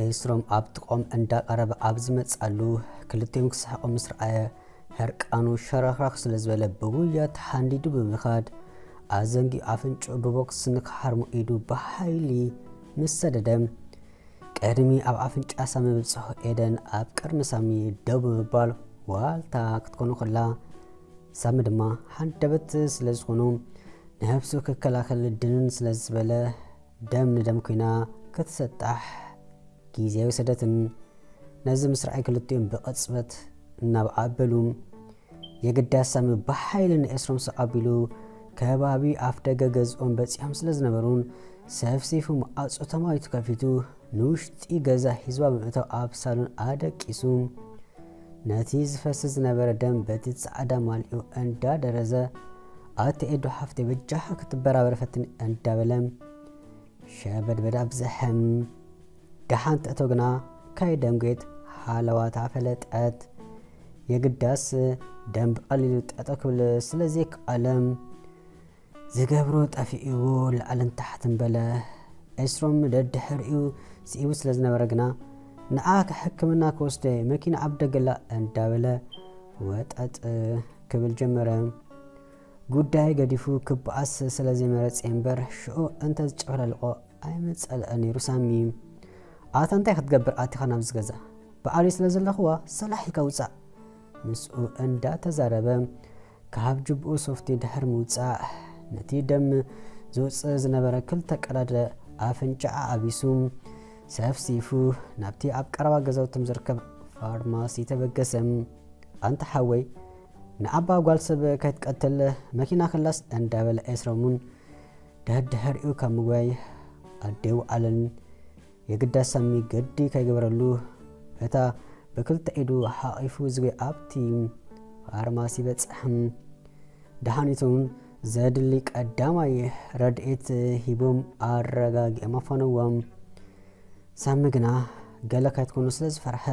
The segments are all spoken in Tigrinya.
ኤስሮም ኣብ ጥቖም እንዳቐረበ ኣብ ዝመጻሉ፣ ክልቲኦም ክስሕቑ ምስ ረኣየ፣ ሕርቃኑ ሸረኽረኽ ስለ ዝበለ፣ ብጉያ ተሓንዲዱ ብምኻድ፣ ኣዘንጊ ኣፍንጭኡ ብቦክስ ንክሓርሞ ኢዱ ብሓይሊ ምስ ሰደደ፣ ቅድሚ ኣብ ኣፍንጫ ሳሚ ምብጽሑ፣ ኤደን ኣብ ቅድሚ ሳሚ ደው ብምባል ዋልታ ክትኮኑ ከላ፣ ሳሚ ድማ ሓንደበት ስለ ዝኾኑ፣ ንነብሱ ክከላኸል ድንን ስለ ዝበለ፣ ደም ንደም ኮይና ክትሰጣሕ ግዜ ወሰደትን። ነዚ ምስ ረኣየ፣ ክልቲኦም ብቕጽበት እናብ ኣበሉ፣ የግዳ ሳሚ ብሓይሊ ንኤስሮም ስቕ ኣቢሉ፣ ከባቢ ኣፍ ደገ ገዝኦም በጺሖም ስለ ዝነበሩን፣ ሰፍሲፉ መዓጹ ተማይቱ ከፊቱ፣ ንውሽጢ ገዛ ሒዝዋ ብምእታው ኣብ ሳሎን ኣደቂሱ፣ ነቲ ዝፈስስ ዝነበረ ደም በቲ ጻዕዳ ማልኡ እንዳደረዘ፣ ኣቲ ኤዱ ሓፍተይ በጃኻ ክትበራበር ፈትኒ እንዳበለ፣ ሸበድበድ ኣብዝሐ። ደሓን ትእቶ ግና ከይደንጎየት ሓለዋታ ፈለጠት። የግዳስ ደም ብቐሊሉ ጠጠው ክብል ስለ ዘይከኣለ፣ ዝገብሮ ጠፊእዎ ላዕልን ታሕትን በለ። ኤስሮም ደድሕሪኡ ስኢቡ ስለ ዝነበረ ግና፣ ንዓ ሕክምና ክወስደ መኪና ኣብ ደገላ እንዳበለ ወጠጥ ክብል ጀመረ። ጉዳይ ገዲፉ ክበኣስ ስለ ዘይመረጸ እምበር፣ ሽዑ እንተ ዝጨፈላልቖ ኣይመጸልአን ነይሩ ሳሚ። ኣታ እንታይ ክትገብር ኣቲኻ ናብዚ ገዛ? በዓልዩ ስለ ዘለኽዋ ሰላሕ ኢልካ ውጻእ። ምስኡ እንዳተዛረበ፣ ካብ ጅብኡ ሶፍቲ ድሕሪ ምውጻእ፣ ነቲ ደም ዝውጽእ ዝነበረ ክልተ ቀዳደ ኣፍንጫኣ ኣቢሱ፣ ሰፍሲፉ ናብቲ ኣብ ቀረባ ገዛውቶም ዝርከብ ፋርማሲ ተበገሰ። ኣንታ ሓወይ፣ ንዓባ ጓል ሰብ ከይትቀትል መኪና ክላስ እንዳበለ ኤስሮም እውን ደድሕሪኡ ካብ ምጉያይ ኣደይወዓለን። የግዳ ሳሚ ገዲ ከይገበረሉ፣ በታ ብክልተ ኢዱ ሓቒፉ ዝጎየ ኣብቲ ፋርማሲ በጽሐ። ደሓኒቶም ዘድሊ ቀዳማይ ረድኤት ሂቦም ኣረጋጊኦም ኣፋነዎም። ሳሚ ግና ገለ ከይትኮኑ ስለ ዝፈርሐ፣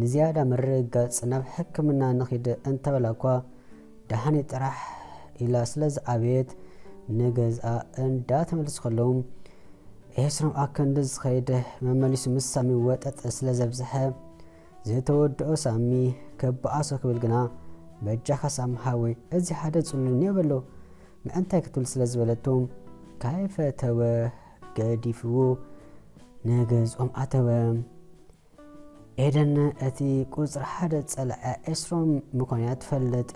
ንዝያዳ ምርግጋጽ ናብ ሕክምና ንኺድ እንተበላ እኳ፣ ደሓን ጥራሕ ኢላ ስለ ዝዓበየት፣ ንገዝኣ እንዳተመለሱ ከለዉ፣ ኤስሮም ኣከንዲ ዝኸይድ መመሊሱ ምስ ሳሚ ወጠጥ ስለ ዘብዝሐ፣ ዝተወድኦ ሳሚ ክበኣሶ ክብል ግና፣ በጃኻ ሳሚ ሓወይ፣ እዚ ሓደ ጽሉል እኒኦ በሎ፣ ምእንታይ ክትብል ስለ ዝበለቶ፣ ካይፈተወ ገዲፍዎ ንገዝኦም ኣተወ። ኤደን እቲ ቁጽሪ ሓደ ጸላኢ ኤስሮም ምዃኑ እያ ትፈልጥ።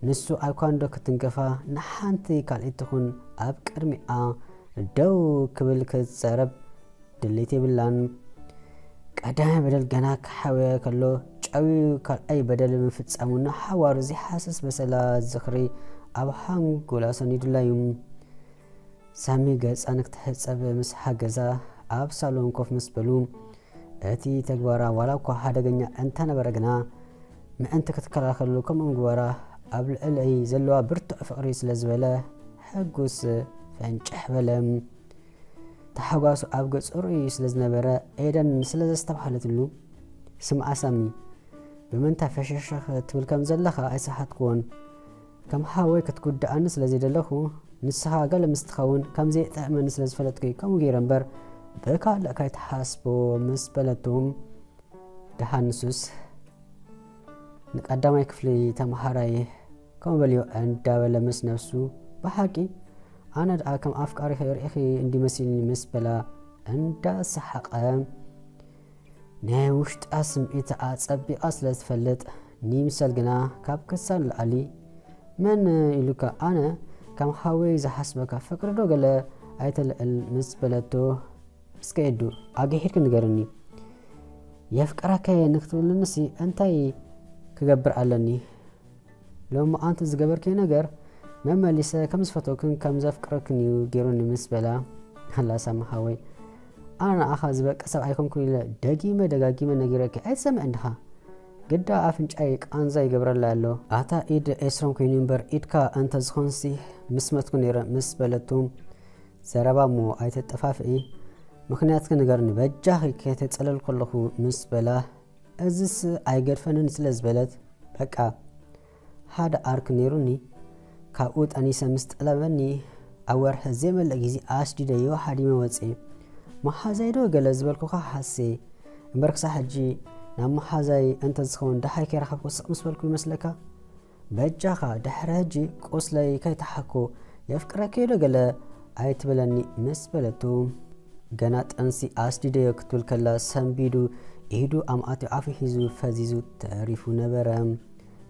ንሱ ኣይኳንዶ ክትንከፋ ንሓንቲ ካልኣይቲ ትኹን ኣብ ቅድሚኣ ደው ክብል ክትዛረብ ድሌት የብላን። ቀዳማይ በደል ገና ክሓውያ ከሎ ጨውዩ ካልኣይ በደል ምፍጻሙ ንሓዋሩ ዘይሓስስ በሰላ ዝኽሪ ኣብ ሓንጎላ ሰኒዱላ እዩ። ሳሚ ገጻ ንክትሕጸብ ምስ ሓገዛ ኣብ ሳሎን ኮፍ ምስ በሉ፣ እቲ ተግባራ ዋላ እኳ ሓደገኛ እንተነበረ ግና፣ ምእንቲ ክትከላኸሉ ከምኡ ምግባራ ኣብ ልዕለይ ዘለዋ ብርቱዕ ፍቕሪ ስለ ዝበለ፣ ሕጉስ ፈንጭሕ በለ። ተሓጓሱ ኣብ ገጹ ርእዩ ስለ ዝነበረ፣ ኤደን ስለ ዘስተብሃለትሉ፣ ስምዓ ሳሚ፣ ብምንታይ ፈሸሸኽ ትብል ከም ዘለኻ ኣይሰሓትኩዎን። ከም ሓወይ ክትጉድኣኒ ስለ ዘይደለኹ፣ ንስኻ ገለ ምስ ትኸውን ከም ዘይጥዕመኒ ስለ ዝፈለጥኩ እዩ ከምኡ ገይረ እምበር፣ ብካልእ ካይትሓስቦ ምስ በለቱ፣ ደሓን ንሱስ ንቀዳማይ ክፍሊ ተምሃራይ ከምኡ በልዮ እንዳበለ ምስ ነብሱ፣ ብሓቂ ኣነ ደኣ ከም ኣፍቃሪኺ ርኢኺ እንዲ መሲልኒ ምስ በላ እንዳሰሓቐ፣ ናይ ውሽጣ ስምዒት ኣጸቢቓ ስለ ትፈልጥ፣ ንይምሰል ግና ካብ ክሳድ ንላዕሊ፣ "መን ኢሉካ? ኣነ ከም ሓወይ ዝሓስበካ ፍቅሪ ዶ ገለ ኣይተልዕል?" ምስ በለቶ፣ "እስከ ኤዱ፣ ኣግሒድኪ ንገርኒ። የፍቅረኪ ንክትብልንሲ እንታይ ክገብር ኣለኒ? ሎሚ ኣንቲ ዝገበርክዮ ነገር መመሊሰ ከም ዝፈተውክን ከም ዘፍቅረክን እዩ ገይሩኒ" ምስ በላ፣ "ኣላ ሳሚ ሓወይ፣ ኣነ ንዓኻ ዝበቅዕ ሰብ ኣይኮንኩን ኢለ ደጊመ ደጋጊመ ነጊረኪ ኣይትሰምዕን ዲኻ? ግዳ ኣፍንጫይ ቃንዛ ይገብረላ ኣሎ። ኣታ ኢድ ኤስሮም ኮይኑ እምበር ኢድካ እንተዝኾንሲ ምስ መትኩ ነይረ" ምስ በለቱ፣ "ዘረባ እሞ ኣይተጠፋፍኢ፣ ምኽንያትኪ ንገርኒ በጃኺ፣ ከይተጸለልኩ ኣለኹ" ምስ በላ፣ "እዝስ ኣይገድፈንን" ስለ ዝበለት፣ "በቃ፣ ሓደ ዓርኪ ነይሩኒ፣ ካብኡ ጠኒሰ ምስ ጠለበኒ፣ ኣብ ወርሒ ዘይመልእ ግዜ ኣስዲደዮ ሃዲመ ወጽኤ። መሓዛይ ዶ ገለ ዝበልኩኻ ሓሴ? እምበር ክሳብ ሕጂ ናብ መሓዛይ እንተዝኸውን ደሓይ ከይረኸብኩ ስቕ ምስ በልኩ ይመስለካ? በጃኻ ድሕሪ ሕጂ ቁስለይ ከይተሓኩ የፍቅረኪ ዶ ገለ ኣይትበለኒ ምስ በለቱ፣ ገና ጥንሲ ኣስዲደዮ ክትብል ከላ ሰንቢዱ ኢዱ ኣምኣትዮ ኣፉ ሒዙ ፈዚዙ ተሪፉ ነበረ።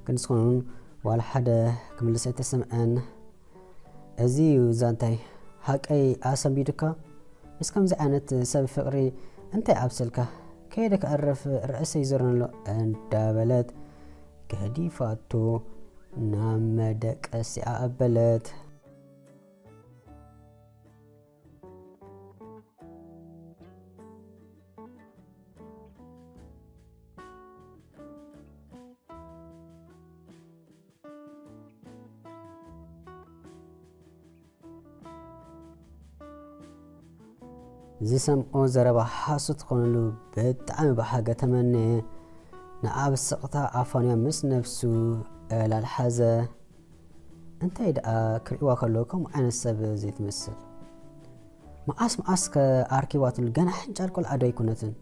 ክንስኹን ዋላ ሓደ ክምልስ ኣይተሰምዐን። እዚ እዩ ዛንታይ። ሓቀይ ኣሰንቢዱካ? ምስ ከምዚ ዓይነት ሰብ ፍቕሪ እንታይ ኣብሰልካ? ከይደ ክዕርፍ ርእሰይ ይዞረኒ ኣሎ እንዳበለት ገዲፋቶ ናብ መደቀሲኣ ኣበለት። ዝሰምዖ ዘረባ ሓሶት ክኾነሉ ብጣዕሚ ብሓገ ተመነየ። ንዓ ብስቕታ ኣፋንያ ምስ ነብሱ ዕላል ሓዘ። እንታይ ደኣ ክርእይዋ ከለዉ ከምኡ ዓይነት ሰብ ዘይትመስል። መዓስ መዓስ ከ ኣርኪባትሉ? ገና ሕንጫል ቆልዓ ዶ ኣይኮነትን?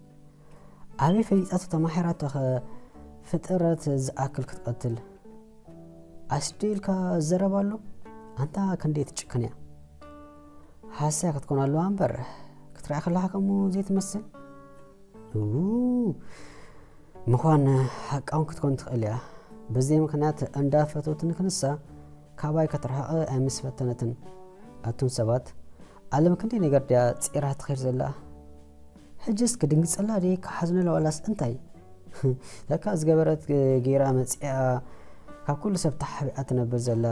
ኣበይ ፈሊጣቶ ተማሒራቶ ከ ፍጥረት ዝኣክል ክትቐትል? ኣስዲ ኢልካ ዘረባ ኣሎ? ኣንታ ክንደይ ትጭክን እያ። ሓሳያ ክትኮን ኣለዋ እምበር ክትረኣ ከለኻ ከምኡ ዘይትመስል። እው፣ ምዃን ሓቃውን ክትኮን ትኽእል እያ። በዘይ ምኽንያት እንዳፈተውትኒ ክንሳ ካባይ ክትርሕቕ ኣይምስፈተነትን። ኣቱም ሰባት፣ ዓለም ክንደይ ነገር ድያ ጺራ ትኸይድ ዘላ? ሕጅስ ክድንግጸላ ድየ ክሓዝነላ ዋላስ እንታይ? ለካ ዝገበረት ገይራ መጺኣ ካብ ኩሉ ሰብ ተሓቢኣ ትነብር ዘላ።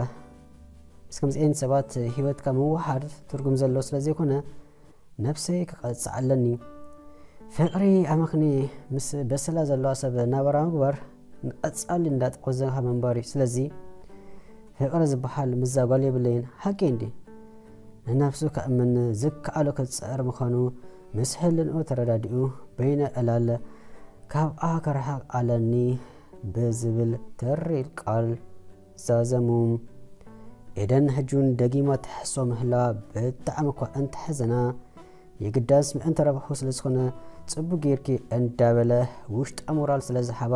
ምስ ከምዚአን ሰባት ህይወትካ ምውሓድ ትርጉም ዘለዎ ስለ ዘይኮነ ነብሰይ ክቐጽዕ ኣለኒ። ፍቕሪ ኣመኽኒ ምስ በሰላ ዘለዋ ሰብ ናበራ ምግባር ንቐጻሊ እንዳጠወዘኻ ምንባር እዩ። ስለዚ ፍቕሪ ዝበሃል ምዛጓል የብለይን። ሓቂ እንዲ ንነብሱ ከእምን ዝከኣሎ ክጽዕር ምዃኑ ምስ ህልንኡ ተረዳዲኡ በይነ ዕላል ካብኣ ክርሕቕ ኣለኒ ብዝብል ተሪር ቃል ዛዘሙ። ኤደን ሕጂ እውን ደጊማ ትሕሶ ምህላ ብጣዕሚ እኳ እንተሐዘና፣ የግዳስ ምእንቲ ረብሑ ስለ ዝኾነ ጽቡቅ ጌርኪ እንዳበለ ውሽጣ ሞራል ስለ ዝሃባ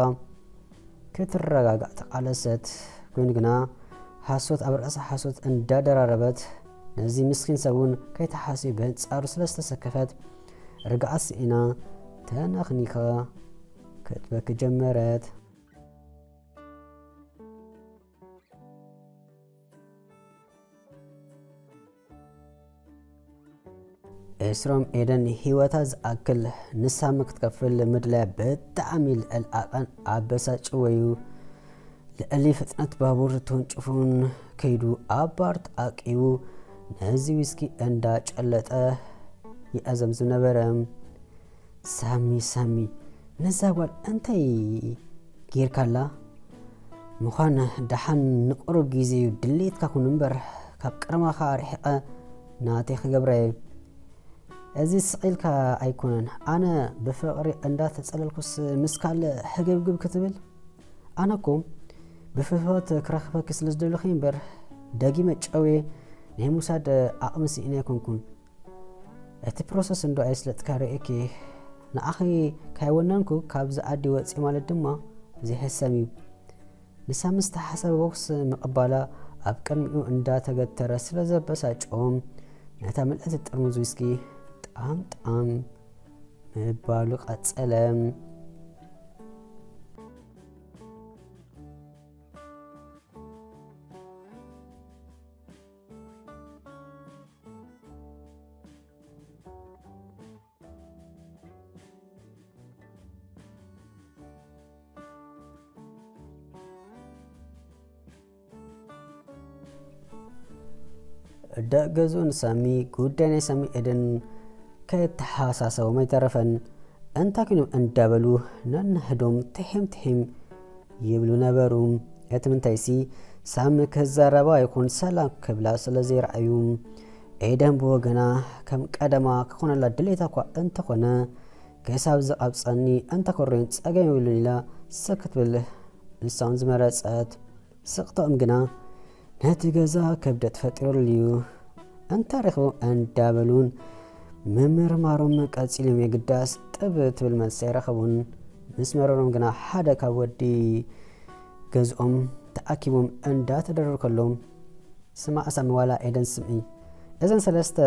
ክትረጋጋእ ተቃለሰት። ኮይኑ ግና ሓሶት ኣብ ርእሲ ሓሶት እንዳደራረበት ነዚ ምስኪን ሰብ እውን ከይተሓስዩ በንጻሩ ስለ ዝተሰከፈት ርግኣት ስኢና ተነኽኒኻ ክትበኪ ጀመረት። ኤስሮም ኤደን ህይወታ ዝኣክል ንሳሚ ክትከፍል ምድላያ ብጣዕሚ ልዕል ዓቐን ኣበሳጭወዩ። ልዕሊ ፍጥነት ባቡር ተወንጭፉን ከይዱ ኣብ ባር ተዓቂቡ ነዚ ዊስኪ እንዳጨለጠ ይኣዘምዝም ነበረ። ሳሚ ሳሚ ነዛ ጓል እንታይ ጌርካላ? ምዃን ደሓን ንቁሩብ ግዜ እዩ ድሌትካ ኩን እምበር ካብ ቅርማኻ ርሒቐ ናተይ ክገብረ እየ። እዚ ስቕ ኢልካ ኣይኮነን ኣነ ብፍቕሪ እንዳተጸለልኩስ ምስ ካልእ ሕግብግብ ክትብል? ኣነ እኮ ብፍትወት ክረኽበኪ ስለ ዝደለኹ እምበር ደጊመ ጨውየ ናይ ምውሳድ ዓቕሚ ስኢነ ኣይኮንኩን። እቲ ፕሮሰስ እንዶ ኣየስለጥካ ርእየኪ ንዓኺ ካይወነንኩ ካብዚ ዓዲ ወፂ ማለት ድማ ዘይሕሰም እዩ። ንሳ ምስ ተሓሰበ ቦክስ ምቕባላ ኣብ ቅድሚኡ እንዳተገተረ ስለ ዘበሳጭኦም ነታ ምልእቲ ጥርሙዝ ዊስኪ ጣም ጣም ምባሉ ቀጸለ። ደቂ ገዝኡ ንሳሚ ጉዳይ ናይ ሳሚ ኤደን ከየተሓሳሰቦም ኣይተረፈን። እንታይ ኮይኖም እንዳበሉ ነንሕዶም ትሒም ትሒም ይብሉ ነበሩ። እቲ ምንታይሲ ሳሚ ክዛረባ ይኹን ሰላም ክብላ ስለ ዘይረኣዩ፣ ኤደን ብወገና ከም ቀደማ ክኾነላ ድሌታ እኳ እንተኾነ፣ ክሳብ ዝቐብጸኒ እንተኮረዮን ጸገም የብሉን ኢላ ስክ ክትብል ንሳውን ዝመረጸት። ስቕታኦም ግና ነቲ ገዛ ክብደት ፈጢሩሉ እዩ። እንታይ ረኺቦም እንዳበሉን ምምርማሮም ቀጺሎም የግዳስ ጥብ ትብል መልሲ ኣይረኸቡን። ምስ መረሮም ግና ሓደ ካብ ወዲ ገዝኦም ተኣኪቦም እንዳተደረሩ ከለዉ፣ "ስማዕ ሳሚ፣ ዋላ ኤደን ስምዒ፣ እዘን ሰለስተ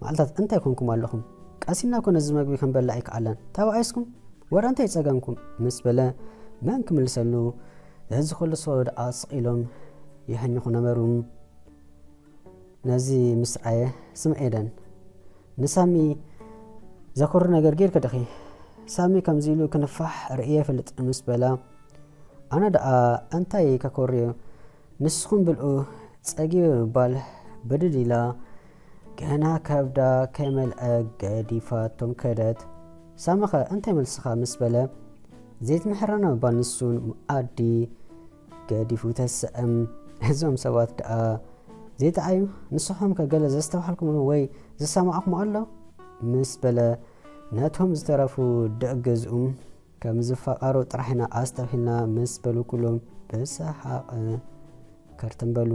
መዓልታት እንታይ ኮንኩም ኣለኹም? ቀሲና እኮ ነዚ መግቢ ክንበልዕ ኣይከኣለን። ተባኢስኩም? ወረ እንታይ ጸገምኩም?" ምስ በለ፣ መን ክምልሰሉ? እዚ ኩሉ ሰው ደኣ ስቕ ኢሎም ይሕንኹ ነበሩ። ነዚ ምስ ረኣየ፣ "ስምዒ ኤደን፣ ንሳሚ ዘኹሪ ነገር ጌርኪ ዲኺ? ሳሚ ከምዚ ኢሉ ክንፋሕ ርእየ ይፈልጥ?" ምስ በላ፣ "ኣነ ደኣ እንታይ ከኮርዮ? ንስኹም ብልኡ፣ ጸጊበ" ምባል ብድድ ኢላ፣ ገና ከብዳ ከይመልአ ገዲፋቶም ከደት። ሳሚ ኸ እንታይ መልስኻ? ምስ በለ፣ "ዘይትምሕረና" ምባል ንሱን መኣዲ ገዲፉ ተስእም። እዞም ሰባት ደኣ ዘይጠዓዩ? ንስኹም ከ ገለ ዘስተውዓልኩምሉ ወይ ዝሰማዕኩም ኣሎ? ምስ በለ፣ ነቶም ዝተረፉ ደቂ ገዝኡ፣ "ከም ዝፋቐሩ ጥራሕ ኢና ኣስተብሂልና" ምስ በሉ፣ ኩሎም ብሰሓቕ ከርተም በሉ።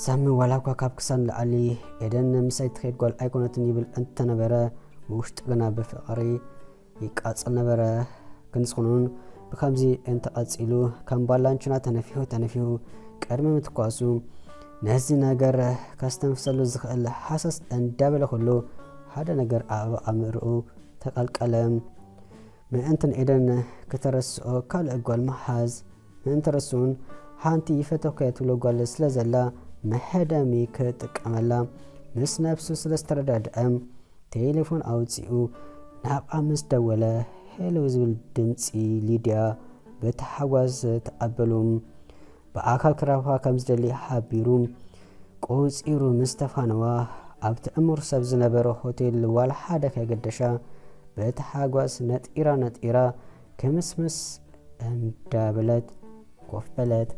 ሳሚ ዋላ እኳ ካብ ክሳን ላዕሊ ኤደን ምሳይ ትኸይድ ጓል ኣይኮነትን ይብል እንተነበረ፣ ውሽጡ ግና ብፍቕሪ ይቃጸል ነበረ። ክንስኹኑን ብከምዚ እንተቐጺሉ፣ ከም ባላንቹና ተነፊሑ ተነፊሑ ቅድሚ ምትኳሱ፣ ነዚ ነገር ከስተንፍሰሉ ዝኽእል ሃሰስ እንዳበለ ከሎ፣ ሓደ ነገር ኣብ ኣእምሮኡ ተቐልቀለ። ምእንቲ ንኤደን ክተረስኦ ካልእ ጓል ምሓዝ፣ ምእንቲ ርእሱን ሓንቲ ይፈተኩ እየ ትብሎ ጓል ስለ ዘላ፣ መሐደሚ ክጥቀመላ ምስ ነብሱ ስለ ዝተረዳድአ፣ ቴሌፎን ኣውጺኡ ናብኣ ምስ ደወለ፣ "ሄሎ" ዝብል ድምጺ ሊድያ ብታሕጓስ ተቐበሉ። ብኣካል ክራኸባ ከም ዝደሊ ሓቢሩ፣ ቆጺሩ ምስ ተፋነዋ፣ ኣብቲ ዕሙር ሰብ ዝነበሮ ሆቴል ዋላ ሓደ ከይገደሻ፣ ብታሕጓስ ነጢራ ነጢራ፣ ክምስምስ እንዳበለት ኮፍ በለት።